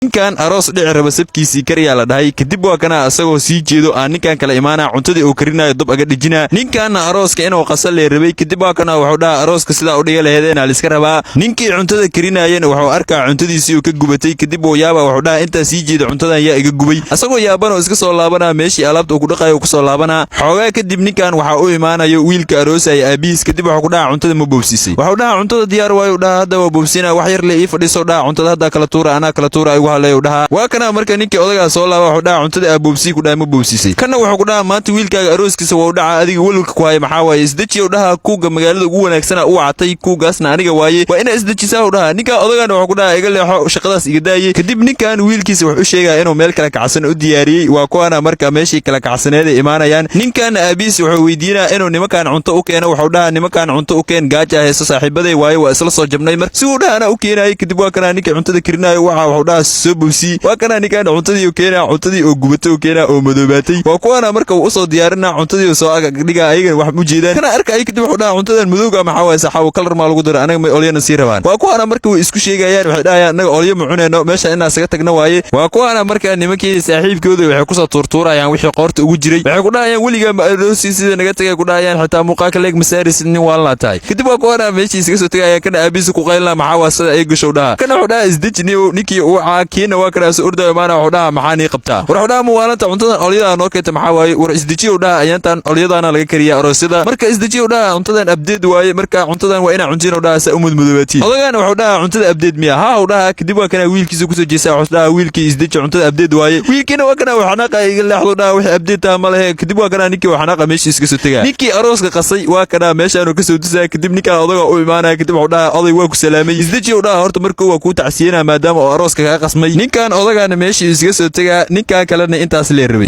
Ninkan aroos dhici raba sabkiisii kariyaa la dhahay. Kadib waa kana asagoo sii jeedo aan ninkan kala imaana, cuntadii uu karinayo dub aga dhejina. Ninkanna arooska inuu qasa lee rabay. Kadib waa kana wuxuu dhaha, arooska sidaa u dhiga laheedeen liska rabaa. Ninkii cuntada karinaayena wuxuu arkaa cuntadiisii uu ka gubatay. Kadib uu yaaba, wuxuu dhaha, intaa sii jeeda cuntadan yaa iga gubay? Asagoo yaabanoo iska soo laabanaa, meeshii alaabta uu ku dhaqayo kusoo laabanaa. Xoogaa kadib ninkan waxaa u imaanayo wiilka aroosaya aabihiis. Kadib wuxuu ku dhaha, cuntada ma boobsiisay? Wuxuu dhaha, cuntada diyaar waayo. Dhaha, hadda waa boobsiinaa, wax yar le ii fadhiiso. Dhaha, cuntada haddaa kala tuura, anaa kala tuura, igu haleeyo dhaha. Waa kana marka ninkii odagaa soo laaba, wuxuu dhaha, cuntada aa boobsii ku dhaha, ma boobsiisay? Kana wuxuu ku dhaha, maanta wiilkaaga arooskiisa waa u dhaca, adiga welwelka ku haya maxaa waaye? Isdejiya u dhaha, kuuga magaalada ugu wanaagsana u wacatay, kuugaasna aniga waaye, waa inaa isdejisaa u dhaha. Ninka odagaana wuxuu ku dhaha, iga leexo, shaqadaas iga daayey. Kadib ninkan wiilkiisa wuxuu u sheegaya inuu meel kala kacsan u diyaariyey. Waa kuwana marka meeshii kala kacsaneed ay imaanayaan. Ninkan aabihiis wuxuu weydiinaa inuu nimankan cunto u keeno. Wuxuu dhaha, nimankan cunto u keen, gaaja hayso, saaxiibaday waaye, waa isla soo jabnay. Mar si uu dhaha anaa u keenayay. Kadib waa kanaa ninkii cuntada karinayo waxa wuxuu dhaha, soo boobsii. Waa kanaa ninkan cuntadii u keenaa, cuntadii oo gubatay u keenaa oo madoobaatay. Waa kuwana marka uu usoo diyaarinaa cuntadii, soo agdhigaa, ayagana wax mu jeedaan kana arkaya. Kadib wuxuu dhaha, cuntadan madowga maxaa waaye? Saxaawo kalar maa lagu dara? Anaga may olyana sii rabaan? Waa kuwana marka way isku sheegayaan, waxay dhahayaan, annaga olyo ma cunayno, meesha inaan isaga tagno waaye. Waa kuwana marka nimankii saaxiibkooda waxay kusoo tuurtuurayaan wixii qoorta ugu jiray. Waxay ku dhahayaan, weligaa ma aroosi sida naga tagay? Ku dhahayaan, xitaa muuqaalka leeg masaaris, nin waalnaa tahay. Kadib waa kuwana meeshii isaga soo tegayaan. Kana aabihiisa ku qaylina, maxaa waa sida ay gashow dhaha? Kana wuxuu dhaha, isdeji. Ninkii uu kiina waa kana soo ordayo maana, wuxuu dhaha, maxaa nii qabtaa? War wuxuu dhaha, muwaalanta cuntadan olyadaa noo keenta maxaa waaye? War isdejiyow dhaha, ayaantan olyadaana laga kariya aroosyada, marka isdejiyow dhaha, cuntadan abdeed waaye, marka cuntadan waa inaa cuntiin dhaha, saa u mudmudoobatiin. Odagaana wuxuu dhaha, cuntada abdeed miya? Haa, u dhaha. Kadib waa kana wiilkiisa kusoo jeesa, wuxuu dhaha, wiilkii isdeji, cuntada abdeed waaye. Wiilkiina waa kana xanaaqa, iga leexdo dhaha, wixii abdeed taa ma lehe. Kadib waa kana ninkii xanaaqa, meeshii iska soo tegaa. Ninkii arooska qasay waa kana meeshaanu kasoo tusaya. Kadib ninkaa odaga u imaanaya. Kadib wuxuu dhaha, oday, waa ku salaamay, isdeji u dhaha, horta markuu waa kuu tacsiyeenaa maadaama oo arooska kaga qasmay. Ninkan odagaana meeshii iskaga soo tegaa, ninkan kalena intaas lee rabay.